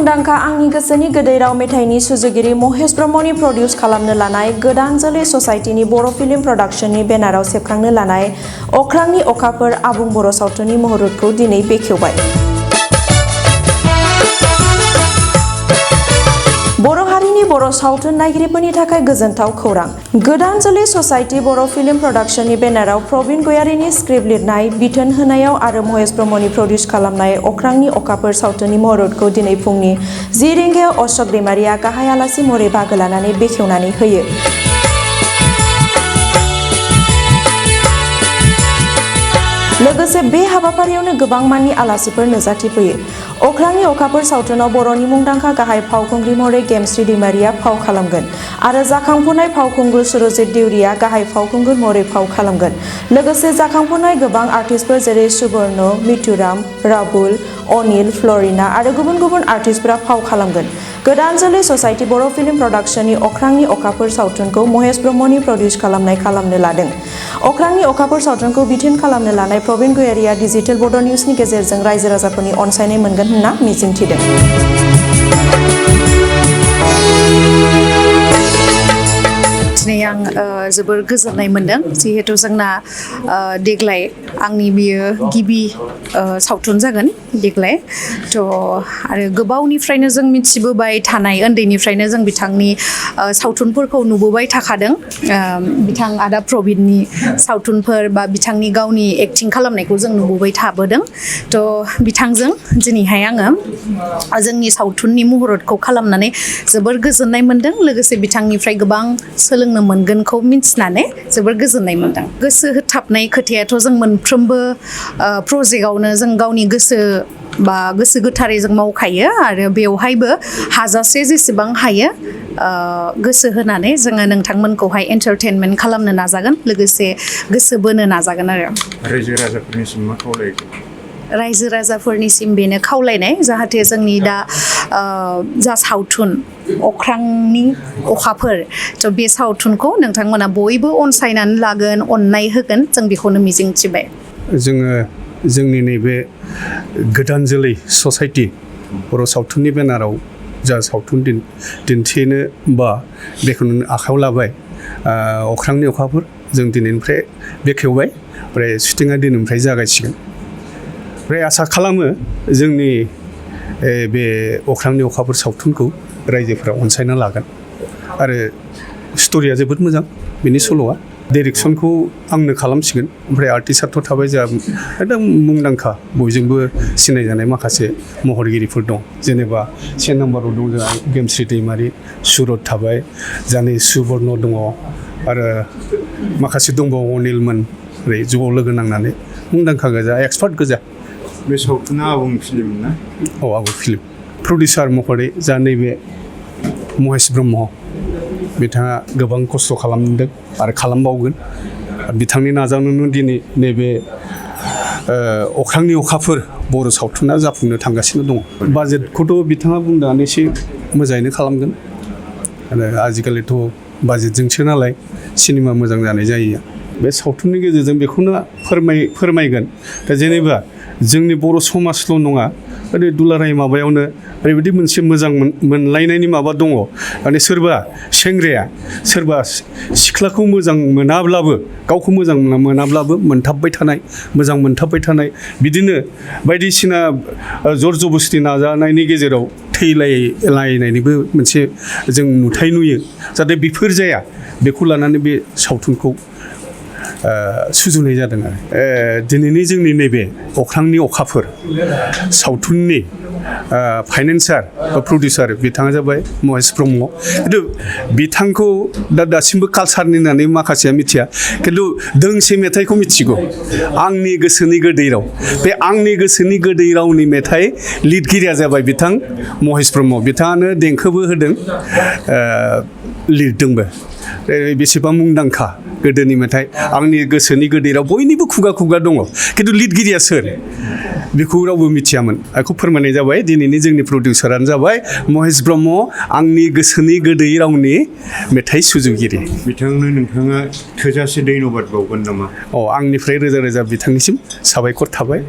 मुंदांखा आंनि गोसोनि गोदै राव मेथाइनि सुजुगिरि महेश ब्रह्मनि प्रडिउस खालामनो लानाय गोदान जोलै ससाइटिनि बर' फिल्म प्रडाक्शननि बेनाराव सेबखांनो लानाय अख्रांनि अखाफोर आबुं बर' सावथुननि महरतखौ दिनै बेखेवबाय। बर' हारिनि बर' सावथुन नायगिरिफोरनि थाखाय गोजोनथाव खौरां। गोदान जोलै ससाइटि बर' फिल्म प्रडाक्शननि बेनाराव प्रबिन गयारीनि स्क्रिप्ट लिरनाय, बिथोन होनायाव आरो महेश ब्रह्मनि प्रडिउस खालामनाय अख्रांनि अखाफोर सावथुननि महरतखौ दिनै फुंनि 10 रिंगायाव अशोक दैमारिया गाहाय आलासि महरै बाहागो लानानै बेखेवनानै होयो। लोगोसे बे हाबाफारियावनो गोबां माननि आलासिफोर नुजाथिफैयो। अख्रांनि अखाफोर सावथुनाव बर'नि मुंदांखा गाहाय फावखुंग्रि महरै गेमस्रि दैमारिया फाव खालामगोन आरो जाखांफुनाय फावखुंगुर सुरजित देउरिया गाहाय फावखुंगुर महरै फाव खालामगोन। लोगोसे जाखांफुनाय गोबां आर्टिस्टफोर जेरै सुबर्ण, मिथुराम, राहुल, अनिल, फ्लरिना आरो गुबुन गुबुन आर्टिस्टफोरा फाव खालामगोन। गोदान जोलै ससाइटि बर' फिल्म प्रडाक्शननि अख्रांनि अखाफोर सावथुनखौ महेश ब्रह्मनि प्रडिउस खालामनो लादों। अख्रांनि अखाफोर सावथुनखौ बिथोन खालामनो लानाय प्रबिन गयारीया डिजिटेल बड' निउसनि गेजेरजों रायजो राजाफोरनि अनसायनाय मोनगोन होनना मिजिंथिदों। दिनै आं जोबोर गोजोननाय मोनदों जिहेतु जोंना देग्लाय आंनि बियो गिबि सावथुन जागोन देग्लाय आरो गोबावनिफ्रायनो जों मिथिबोबाय थानाय, उन्दैनिफ्रायनो जों बिथांनि सावथुनफोरखौ नुबोबाय थाखादों। बिथां आदा प्रबिननि सावथुनफोर बा बिथांनि गावनि एक्टिं खालामनायखौ जों नुबोबाय थाबोदों। बिथांजों दिनैहाय आङो जोंनि सावथुननि महरतखौ खालामनानै जोबोर गोजोननाय मोनदों। लोगोसे बिथांनिफ्राय गोबां सोलोंनो मोनगोनखौ मिन्थिनानै जोबोर गोजोननाय मोनदों। गोसो होथाबनाय खोथायाथ' जों मोनफ्रोमबो प्रजेक्टआवनो जों गावनि गोसो गोथारै जों मावखायो आरो बेवहायबो हाजासे जेसेबां हायो गोसो होनानै जोङो नोंथांमोनखौहाय एन्टारटेनमेन्ट खालामनो नाजागोन, लोगोसे गोसो बोनो नाजागोन आरो। रायजो राजाफोरनिसिम मा खावलायगोन? रायजो राजाफोरनिसिम बेनो खावलायनाय जाहाथे जोंनि दा जा सावथुन अख्रांनि अखाफोर बे सावथुनखौ नोंथांमोना बयबो अनसायनानै लागोन, अननाय होगोन, जों बेखौनो मिजिंथिबाय। जोङो जोंनि नैबे गोदान जोलै ससाइटि बर' सावथुननि बेनाराव जा सावथुन दिन्थिनो बा बेखौनो आखायाव लाबाय अख्रांनि अखाफोर जों दिनैनिफ्राय बेखेवबाय, ओमफ्राय शुटिंआ दिनैनिफ्राय जागायसिगोन। ओमफ्राय आसा खालामो जोंनि बे अख्रांनि अखाफोर सावथुनखौ रायजोफोरा अनसायना लागोन आरो स्ट'रिया जोबोद मोजां, बेनि सल'आ। डाइरेक्सनखौ आंनो खालामसिगोन, ओमफ्राय आर्टिस्टआथ' थाबाय जोंहा एकदम मुंदांखा बयजोंबो सिनायजानाय माखासे महरगिरिफोर दं। जेनेबा 1 नाम्बाराव दं जोंहा गेमस्रि दैमारि, सुरत थाबाय, जानि सुबर्ण दङ आरो माखासे दंबावो अनिलमोन, ओरै ज'आव लोगो नांनानै मुंदांखा गोजा, एक्सपार्ट गोजा। बे सावथुना आबुं फिल्म ना? औ, आबुं फिल्म। प्रडिउसार महरै जा नैबे महेश ब्रह्म, बिथाङा गोबां खस्थ' खालामदों आरो खालामबावगोन। बिथांनि नाजानायावनो दिनै नैबे अख्रांनि अखाफोर बर' सावथुना जाफुंनो थांगासिनो दङ। बाजेटखौथ' बिथाङा बुंदोंआनो एसे मोजाङैनो खालामगोन आरो आजिखालिथ' बाजेटजोंसो नालाय सिनेमा मोजां जानाय जायो। बे सावथुननि गेजेरजों बेखौनो फोरमायगोन दा जेनेबा जोंनि बर' समाजल' नङा, ओरै दुलाराय माबायावनो ओरैबायदि मोनसे मोजां मोनलायनायनि माबा दङ। माने सोरबा सेंग्राया सोरबा सिख्लाखौ मोजां मोनाब्लाबो, गावखौ मोजां मोनाब्लाबो मोजां मोनथाबबाय थानाय, बिदिनो बायदिसिना जर जबस्थि नाजानायनि गेजेराव थैलायनायनिबो मोनसे जों नुथाय नुयो। जाहाथे बेफोर जाया, बेखौ लानानै बे सावथुनखौ सुजुनाय जादों आरो। दिनैनि जोंनि नैबे अख्रांनि अखाफोर सावथुननि फाइनेन्सार बा प्रडिउसार बिथाङा जाबाय महेश ब्रह्म। खिन्थु बिथांखौ दासिमबो कालसारनि होननानै माखासेया मिथिया, खिन्थु दोंसे मेथाइखौ मिथिगौ, आंनि गोसोनि गोदै राव। बे आंनि गोसोनि गोदै रावनि मेथाइ लिरगिरिया जाबाय बिथां महेश ब्रह्म। बिथाङानो देंखोबो होदों, लिरदोंबो। बेसेबां मुंदांखा गोदोनि मेथाइ आंनि गोसोनि गोदै राव, बयनिबो खुगा खुगा दङ, खिन्थु लिरगिरिया सोर बेखौ रावबो मिथियामोन। बेखौ फोरमायनाय जाबाय दिनैनि जोंनि प्रडिउसारानो जाबाय महेश ब्रह्म, आंनि गोसोनि गोदै रावनि मेथाइ सुजुगिरि। बिथांनो नोंथाङा थोजासे धन्यबाद बावगोन नामा? आंनिफ्राय रोजा रोजा बिथांनिसिम साबायखर थाबाय।